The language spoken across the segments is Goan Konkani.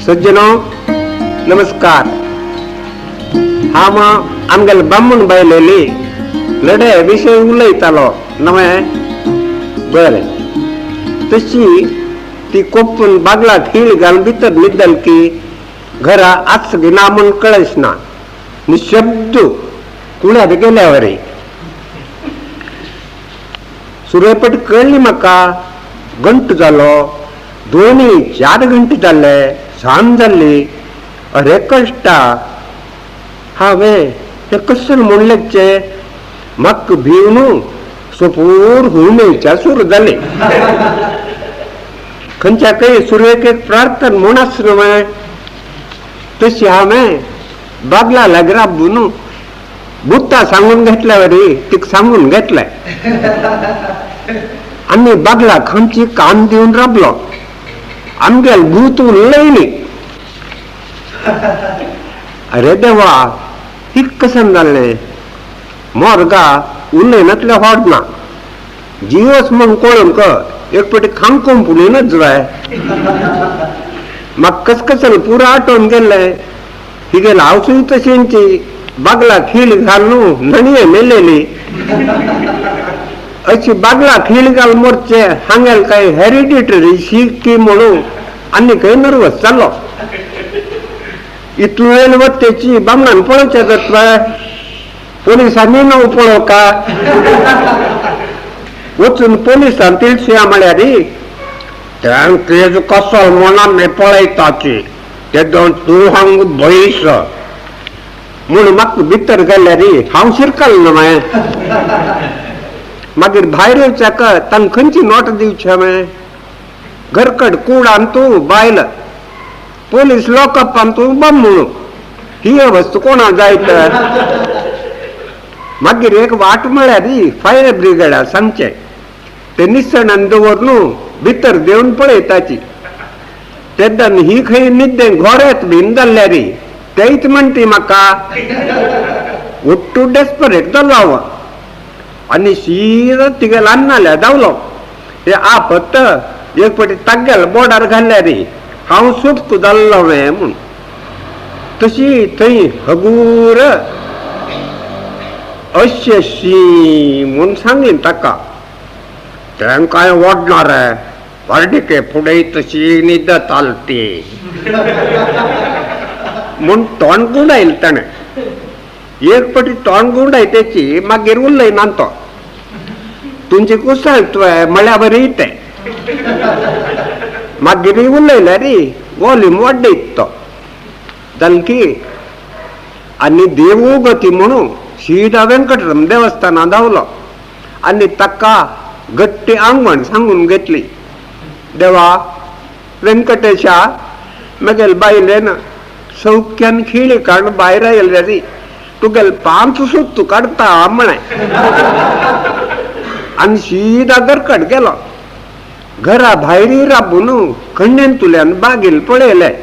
सज्जनो नमस्कार. हांव आमगेले बामण बायलेली लढाये विशय उलयतालो नवें बरें. तशी ती कोपून बागला खीळ घालून भितर न्हिदल की घरा आस ना म्हूण कळच ना, निशब्द कुळ्यात गेल्यावर. सुरेपट कळ्ळी म्हाका, घंट जालो, 2-4 घंटे जाले, सांज जाली. अरे कश्टा हांवें हें कशें म्हणलेचे, म्हाका भिवन सोपूर हुमेच्या सूर जाले. खंयच्या खंय सुरवेक एक प्रार्थना म्हूण आस न्हय, तशी हांवें बागला लागीं राबून बुत्ता सांगून घेतल्यावर तिका सांगून घेतलें आनी बागला खामची कान दिवन राबलो. आमगेल भूत उलयली. अरे देवा, ही कशें जालें, मोरगा उलयनातलें होड ना, जिवस म्हूण कळूंक एक पटी खामकूम पुणूनच जाय. म्हाका कसकसन पुरा आठवण गेल्लें, हिगेल हांवसूय तशेंची बागला खीळ घालून नणये मेलेली. अशी बागला खीळ घाल मोरचे हांगेल काय हेरिडिटरी शीक की म्हणून आनी खंय नर्वस जालो. इतलो वेळ वत्तेची बामणान पळोवचें जातलें, पोलिसांनी न्हू पळोवका. वचून पोलिसान तिळसुया म्हळ्यार तें कसो म्हूण आमी पळयताची तेदोन तूं हांग बैस म्हूण म्हाका भितर गेल्यार हांव शिरकल न्हय. मागीर भायर येवच्याक तांकां खंयची नोट दिवची हांवें, घरकड कूड तूं बायल, पोलीस लॉकअपान तूं बामण, ही वस्तू कोणा जाय तर. मागीर एक वाट म्हळ्यार फायर ब्रिगेडा सांगचें, ते निसणान दवर न्हू भितर देवन पळयताची. तेन्ना ही खंय न्हिद्दें घोरेत बीन जाल्ल्यार तेच म्हणटी म्हाका ఒట్టు डेस्परेट जालो हांव आनी सीधा तिगेल अन्नाल्या धांवलो. हे आपत एक पटी तागेल बोर्डार घाल्ल्यार हांव सुटको जाल्लो म्हूण. तशी थंय हगूर अशी म्हूण सांगीन ताका, तेंकाय ओडणार वार्डिके फुडें तशी न्हिद चालती म्हूण तोंड गुंडायल ताणें. एक पटी तोंड गुंडाय तेची मागीर उलयना तो, तुमची कुसाळ तुवें म्हळ्या बरी तें. मागीर उलयल्यार वॉल्यूम वाडयत तो जालें की. आनी देवू गती म्हणून सीधा वेंकटरम देवस्थाना धांवलो आनी ताका गट्टी आंगवण सांगून घेतली. देवा वेंकटेशा, म्हगेल बायलेन सौख्यान खिळी काडून भायर आयल्यार तुगेल पांच सुत्तू काडटा म्हळें. आनी सीधा घरकड गेलो. घरा भायर राबून खंडेंतुल्यान बागेल पळयलें,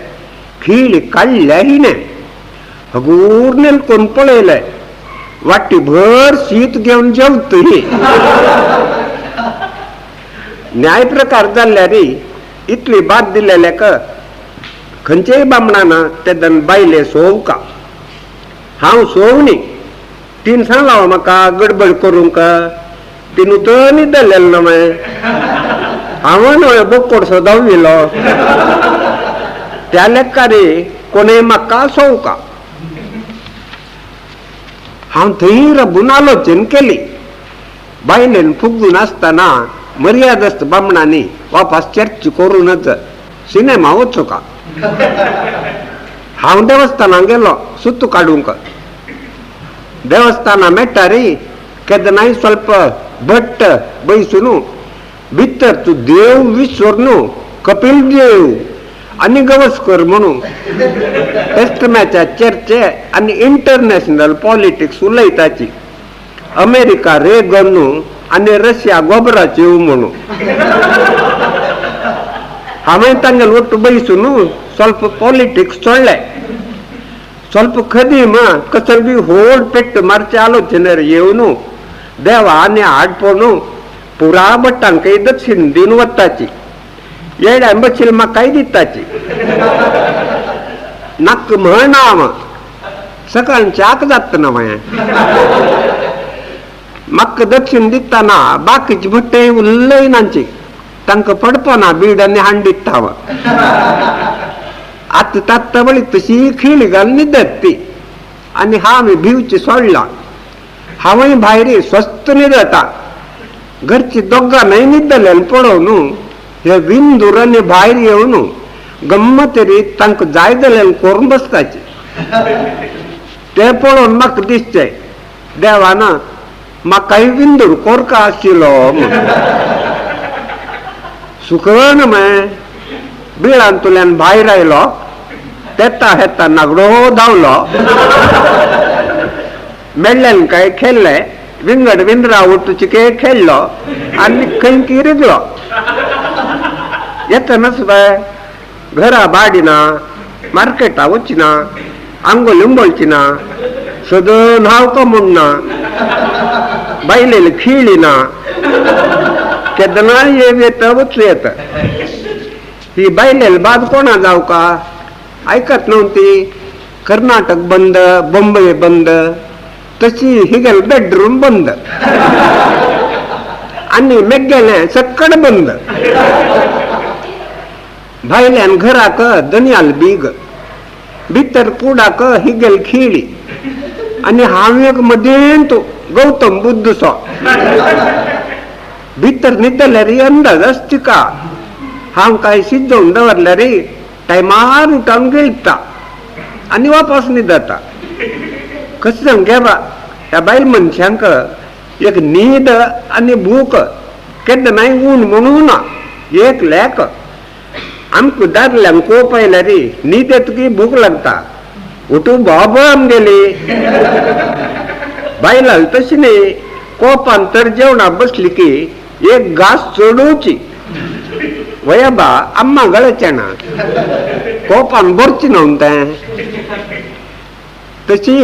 खीळ काडल्या हिणें, हगूर नेलकोन पळयलें, वाटी भर शीत घेवन जेवत ही. न्याय प्रकार जाल्ल्यार इतली बाद दिलेल्याक खंयचेय बामणान तेदन बायले सोवका. हांव सोव न्ही, तीन सांगलां म्हाका गडबड करूंक, तिनू तर न्हिदलेलें न्हय, हांव न्हय बोकडसो धांविल्लो. त्या लेखार कोणूय म्हाका सोवका. हांव थंय राबून आलोचन केली. बायलेन फुगून आसतना मर्यादस्त बामणांनी वापस चर्च करूनच सिनेमा वचूका. हांव देवस्थानाक गेलो सुत्तू काडूंक. देवस्थाना मेळटा रे केन्नाय स्वल्प भट्ट बैसून भितर तूं देव विसर कपिल देव आनी गवस्कर म्हणून टेस्ट मॅचा चर्चे आनी इंटरनॅशनल पॉलिटिक्स उलयताची. अमेरिका रेगन आनी रशिया गोबराची म्हणून हांवें तांगेल ಒಟ್ಟು बैसून ಸ್ವಲ್ಪ पॉलिटिक्स चोडलें. ಸ್ವಲ್ಪ खदीम कसल बी होड पेट्ट मारचे आलोचनेर येवन देवा आनी आडपोणू पुरा भट्टांकय दक्षिण दिवन वताची, येड्यान बशील म्हाकाय दिताची. नाक म्हण हांव सकाळच्याक जाता ना मागीर म्हाका दक्षिण दितना बाकीची भट्टे उलयनाची तांकां पडपना बीड आनी हाण दिता हांव. आतां तात्ता बळी तशी खिळी घालून न्हिदत ती आनी हांव भिवची सोडला. हांवूय भायर स्वस्त न्हिदता. घरची दोगां न्हय न्हिदल्यान पळोवन हे विंदूर आनी भायर येवन गम्मत रीत तांकां जाय जाल्यार करून बसताचे. ते पळोवन म्हाका दिसचें देवान म्हाकाय विंदूर कोरका आशिल्लो म्हूण. सुकन मग बिळांतल्यान भायर आयलो तेता हेता नागडो धांवलो मेळ्ळ्यान काय खेळ्ळे विंगड विंदरा उठूची के खेळ्ळो आनी खंय की रिगलो. येतनाच बाय घरा बाडिना मार्केटा वचिना आंगोल उंबळची ना सदन हांव का म्हणना बायलेली खिळी ना केदनाय येता वचू येता. ही बायलेली बाद कोणा जावं का आयकत नव्हती. कर्नाटक बंद, बॉम्बे बंद, तशी हिगेल बेडरूम बंद आनी मेगेलें सक्कड बंद. भायल्यान घराक दनयाल बीग, भितर कुडाक हिगेल खिळी आनी हांव एक मदेंत गौतम बुद्ध सो. भितर न्हिदल्यार अंदाज आसता का हांव काय शिजोवन दवरल्यार टायमार उठून गिळटा आनी वापस न्हिदता. कशें सांगगे बा ह्या बायल मनशांक एक न्हीद आनी भूक केन्नाय ऊन म्हणूं ना. एक लेक आमकां दादल्यांक कोप आयल्यार न्हीद येतकी भूक लागता, उठू बाबा आमगेली. बायलां तशी न्ही, कोपान तर जेवणा बसली की एक घास चडोवची वया बा अम्मा गळचें ना, कोपान भरची न्हू तें. तशी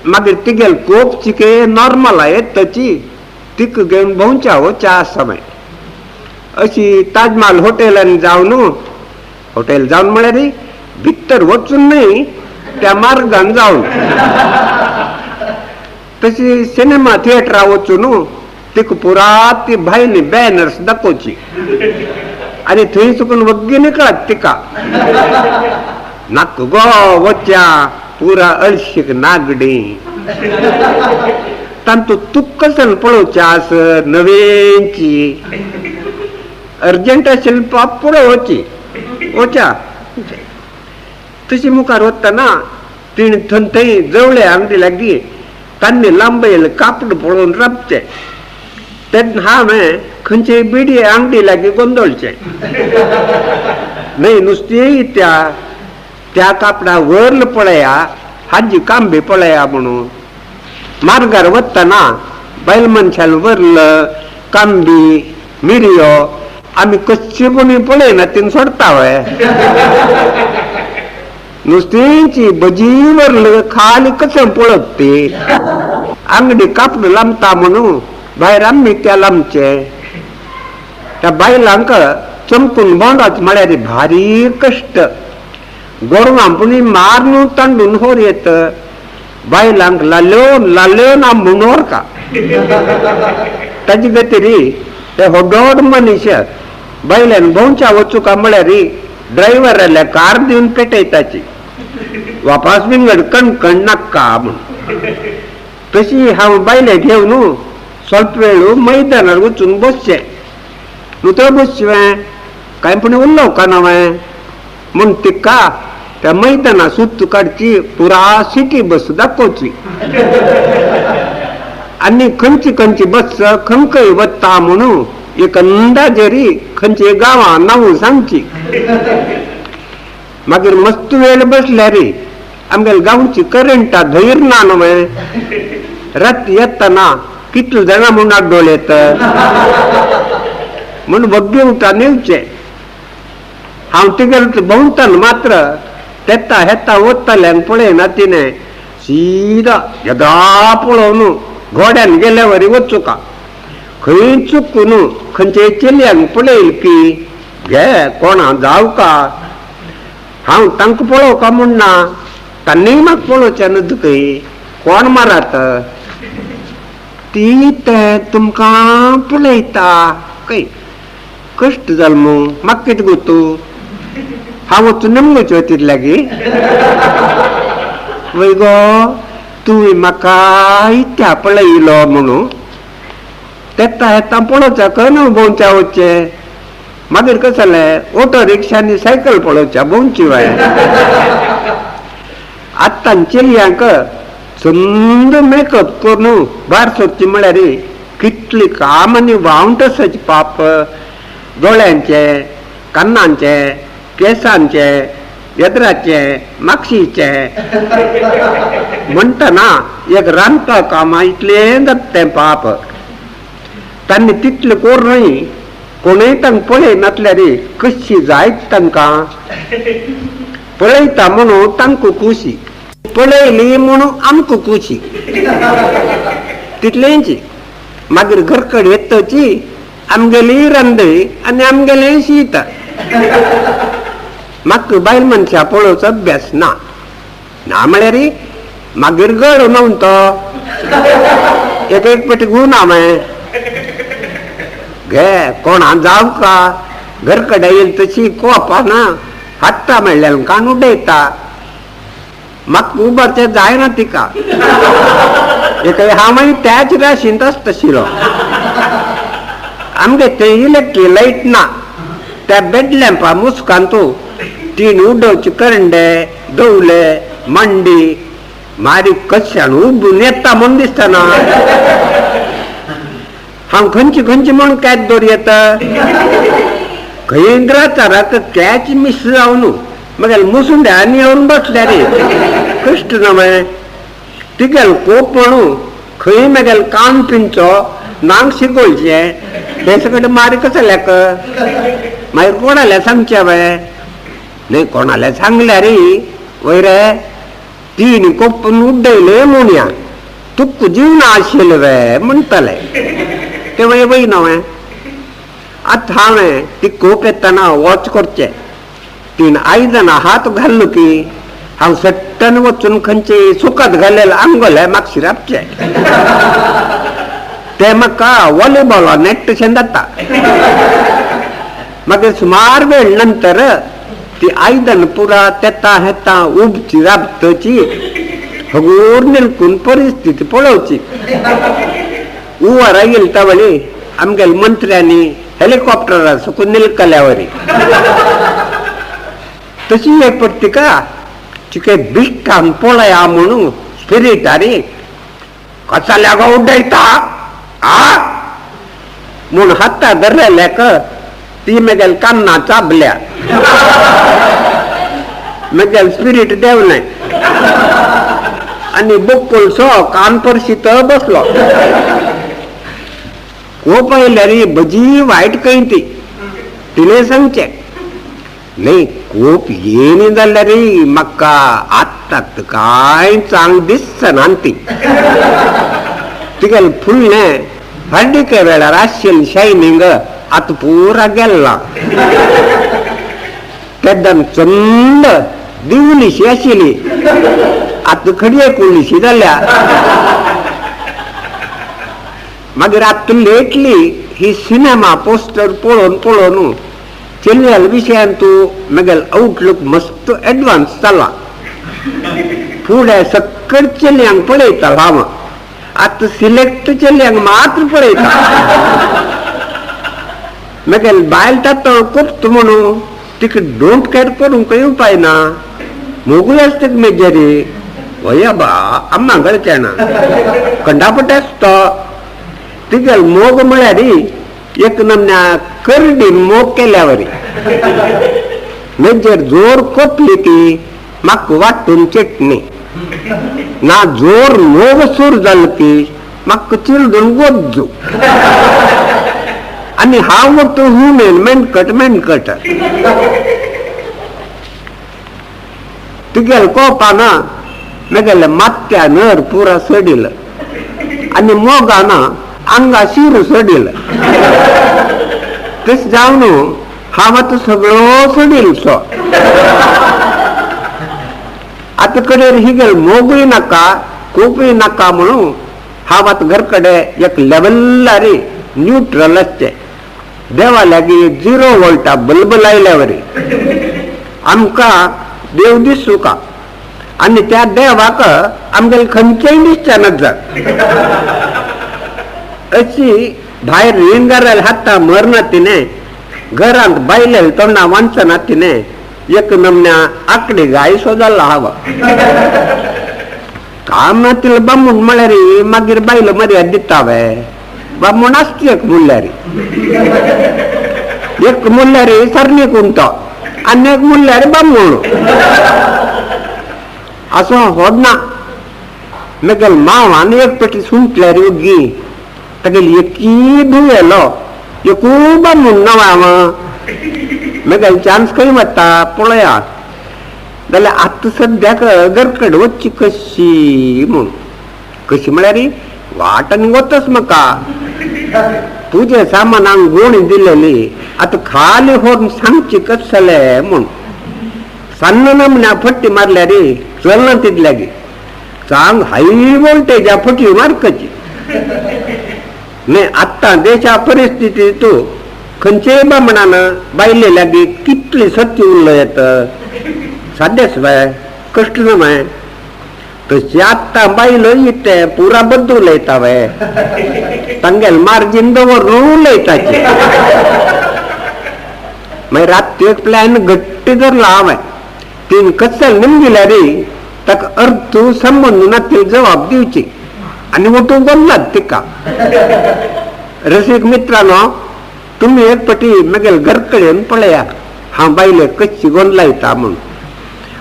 मागीर तिगेल कोप चिके नॉर्मल येतची तिका घेवन भोंवच्या वच्या आसा मागीर. अशी ताजमहाल हॉटेलान जावन, हॉटेल जावन म्हळ्यार भितर वचून न्हय त्या मार्गान जावन, तशी सिनेमा थिएटरा वचून तिका पुरा ती भायली बॅनर्स दाखोवची आनी थंय चुकून वग्गी निकळत तिका. नाक गो वच्या पुरा अळशीक नागडी तांतू तुक्कसन पळोवचें आस नवेंची अर्जंट आशिल्ली पाप पळोवची वच्या. तशी मुखार वतना तिणें थंय थंय जवळे आंगडी लागीं तांणी लांबयलें कापड पळोवन राबचें. तेन्ना हांवें खंयचे बिडी आंगडी लागीं गोंदळचें न्हय नुस्ती त्या त्या कापडा वरल पळया हाजी कांबी पळया म्हणून. मार्गार वतना बायल मनशान वरल कांबी मिरयो आमी कच्ची कोणी पळयना तिन सोडता वय. नुस्तींची भजी वरल खाली कशें पळत ती आंगडी कापड लांबता म्हणून भायर आमी त्या लांबचे. त्या बायलांक चमकून भोंवडाच म्हळ्यार भारी कश्ट. गोरवां पूण मारून तांडून होर येत बायलांक लाल्यो लाल्यो ना म्हूण व्हरका. ताजे खातीर ते होडोड मनीस बायल्यान भोंवच्या वचूका म्हळ्यार ड्रायव्हराल्या कार दिवन पेटयताची वापास विंगड कणकण नाका म्हूण. तशी हांव बायले घेवन स्वल्प वेळ मैदानार वचून बसचें. न्हू थंय बसचें कांय पूण उलोवका ना हांवें म्हूण तिका त्या मैदाना सुत्त काडची पुरा सिटी बस दाखोवची आनी खंयची खंयची बस खंय वता म्हणून एक अंदाजेरी खंयचे गांवां नांव सांगची. मागीर मस्त वेळ बसल्यार आमगेले गांवची करंटा धैर ना न्हय. रात येतना कितले जाणां म्हूण आड्डोळ येत म्हूण वग्गी उठान येवचें. हांव तिगेल भोंवतना मात्र तेता हेता वतल्यांक पळयना तिणें सीदा येदा पळोवन घोड्यान गेल्या वरी वचूका खंय चुकून खंयचे चेलयांक पळयल की घे कोणा जावका हांव तांकां पळोवका म्हूण ना. तांणी म्हाका पळोवचें न्हू तुका कोण मारात ती ते तुमकां पळयता खंय कश्ट जाल मू म्हाका कितें गो तूं हांव वचून नमगो चवथीक लागीं वय गो तुवें म्हाका इत्या पळयलो म्हणून तेता येता पळोवच्या न्हू भोंवच्या वचचें. मागीर कशें जालें ऑटो रिक्षा आनी सायकल पळोवच्या भोंवची वय. आतां चलयांक सुंदर मेकअप करून भायर सरची म्हळ्यार कितली काम आनी वावंट आसाची पाप. दोळ्यांचे, कानांचे, केसांचे, येद्राचे, माक्षीचे म्हणटना एक रांदपा कामां इतलें जाता तें पाप. तांणी तितलें कोर न्हय कोणूय तांकां पळय नासल्यार कशी जायत तांकां पळयता म्हणून तांकां खुशी, पळयली म्हणून आमकां खुशी तितलेंच. मागीर घर कडेन येतची आमगेली रांदय आनी आमगेलें शीत. म्हाका बायल मनशां पळोवचो अभ्यास ना ना म्हळ्यार मागीर गड न्हू तो एक एक पेटी गुण हांवें घे कोणा जावं का घर कडेन येयल तशी कोपा ना हाडटा म्हणल्यार कान उडयता. म्हाका उबारचें जायना तिका. एक हांव त्याच राशींत आसता. आमगे ते इलेक्ट्रीक लायट ना त्या बेड लॅम्पा मुस्कान तूं तीन उडोवचे करंडे दवले मांडी मारी कशान उबून येता म्हूण दिसतना हांव खंयची खंयची म्हूण कॅच दवर येता खंयद्राचाराक कॅच मिस जावन मगेल मुसुंड्यांनी येवन बसल्या रे कश्ट ना तिगेल कोप म्हणू खंय मगेल कान पिंचो नांग शिकोवचें हे सगळें मारी कसं लेक मागीर कोणाल्या सांगचें बाय न्हय कोणाल्या सांगल्या रे वयर तीन कोपून उड्डयले म्हणया तुका जीवन आशिल्लें वे म्हणटले ते वय वय न्हय. आतां हांवें ती कोप येतना वॉच करचें तीन आयदनां हात घाल्लो की हांव सट्टन वचून खंयचे सुकत घालेलें आंगोले मागशीर राबचें ते म्हाका वॉलीबॉला नेट शें जाता. मागीर सुमार वेळ नंतर ती आयदन पुरा तेता हेता उबची राबतची हगूर निलकून परिस्थिती पळोवची. उवारा येयल तवळी आमगेले मंत्र्यांनी हेलिकॉप्टरा सुकून निलकल्यावरी तशी एक पडटी का चिके बिश्टान पळया म्हणून स्पिरीट अरे कसाल्या गो उडयता आ म्हूण हाता धरलेल्याक ती मेगेल कान्ना चाबल्या मेगेल स्पिरीट देवलें आनी बोकुलसो कान परशीत बसलो. कोप आयल्यार भजी वायट खंय ती तिणें सांगचें न्हय कोप येयनी जाल्यार म्हाका आत्ताक कांय चांग दिसना ती. तिगेलें फुडलें हळदिके वेळार आशिल्लें शायनींग आतां पुरा गेल्लां. तेन्ना चंद दिवलीशी आशिल्ली आतां खडये कुळीशी जाल्या. मागीर आतां लेटली ही सिनेमा पोस्टर पळोवन पळोवन चलयाल विशयान तूं मगेल आउटलूक मस्त एडवान्स जाला. फुडें सक्कड चलयांक पळयता हांव आतां सिलेक्ट चलयांक मात्र पळयता. मगेल बायल तातो कोपता म्हणून तिका don't care करूंक खंय उपाय ना. मोगूय आसता मेजरी वया बा आम्मा कळचें ना कंडापट आसता. तिगेल मोग म्हळ्यार एक नमन्या करडीन मोग केल्यावरी मेजेर जोर कोपली की म्हाका वांटून चटणी ना जोर मोग सूर जालो की म्हाका चिरडून गोज्जू आनी हांव तूं हुमेन मेणकट मेणकट. तिगेल कोपाना मेगेले मात्या नर पुरा सडील आनी मोगान आंगा शिर सडील. तशें जावन हांव आतां सगळो सडील सो. आतां कडेर हिगेल मोगूय नाका कोपूय नाका म्हणून हांव आतां घर कडे एक लेवलारी न्यूट्रल आसचे देवा लागीं 0 वोल्टा बल्ब लायल्यावरी आमकां देव दिसूका आनी त्या देवाक आमगेले खंयचेय दिसच्यानच जात. अशी भायर रिंगाराल हाता मरना तिने घरांत बायले तोंडा वांचना तिने एक नमन्या आकडी गाय सोदायला हवा काम ना तिला बामूण म्हळ्यार मागीर बायलो मर्याद दिता वे बामूण आसती एक मुल्यारी एक मुल्यारी सरणी कुंतो आनी एक मुल्यारी बामूण असो होडना. मेगेल मावान एक पेटी सुंटल्यार उगी तागेली एकी धुवेलो एकू बामूण नवा मेगेल चान्स खंय वता पळया जाल्यार आतां सद्याक घरकड वचची कशी म्हूण कशी म्हळ्यार वाट आनी वतच म्हाका तुजे सामानांक गोणी दिलेली आतां खाली व्हरून सांगची कसले म्हूण सान्न नमन्या फट्टी मारल्यार चलना तितल्यागी चांग हाय वोल्टेजा फटी मारकची न्ही. आत्तां देशा परिस्थिती तूं खंयचेय बामणान बायले लागीं कितली सत्य उरलो येत सादेच बाय कश्ट न्हय तशी आत्तां बायलो इते पुरा बद्द उलयता वे तांगेल मार्जीन दवरून उलयताची. मागीर रातची एक प्लॅन घट्ट धरला हांवें तीन कसल निमगिल्यार ताका अर्थ संबंद नाती जबाब दिवची आनी वटूं गोल्लात तिका. रसीक मित्रांनो तुमी एक पटी मागीर घर कडेन पळया हांव बायलेक कशी गोंदलायता म्हूण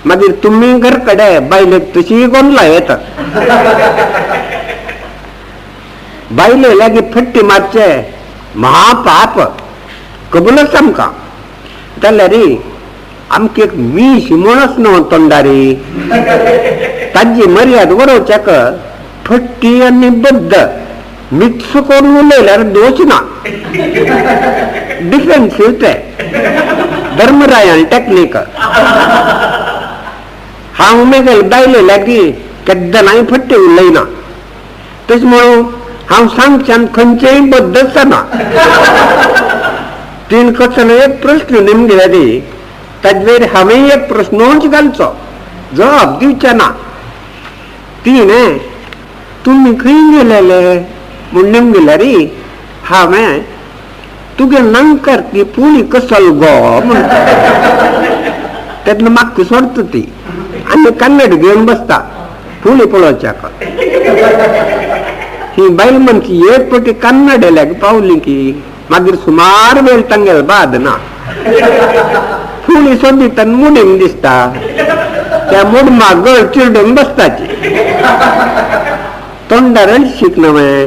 मागीर तुमी घर कडे बायलेक तशी गोंदला येता. बायले लागीं फट्टी मारचे महापाप कबूलच आमकां जाल्यार आमकां एक मीश म्हणच न्हू तोंडारी ताजी मर्याद बरोवच्याक फट्टी आनी बद्द मिक्स करून उलयल्यार दोश ना डिफेन्सिव ते धर्मरायण टेक्नीक. हांव मेगेल बायले लागीं केन्नाय फट्टी उलयना तशें म्हणून हांव सांगच्यान खंयचेय बद्दच ना. तीन कसलो एक प्रश्न निमगिल्यार ताजेर हांवें एक प्रश्नूच घालचो जबाब दिवचे ना. तिणें तुमी खंय गेलेले म्हूण निमगिल्यार हांवें तुगे नांकर ती पुली कसल गो म्हणटा तेन्ना म्हाका सोडटा ती आनी कन्नड घेवन बसता पुली पळोवच्याक. ही बायल मनशी एक पटी कन्नडेल्याक पावली की मागीर सुमार वेळ तांगेल बाद ना फुली सोदीत मुडीम दिसता त्या मुडमाक गळ चिरडून बसताची तोंडार शीक नवें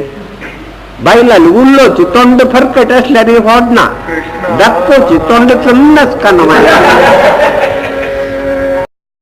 बायलांनी उल्लोची तोंड फरकट असल्यार होडना दाखोवची तोंड चन्नाच का नवें.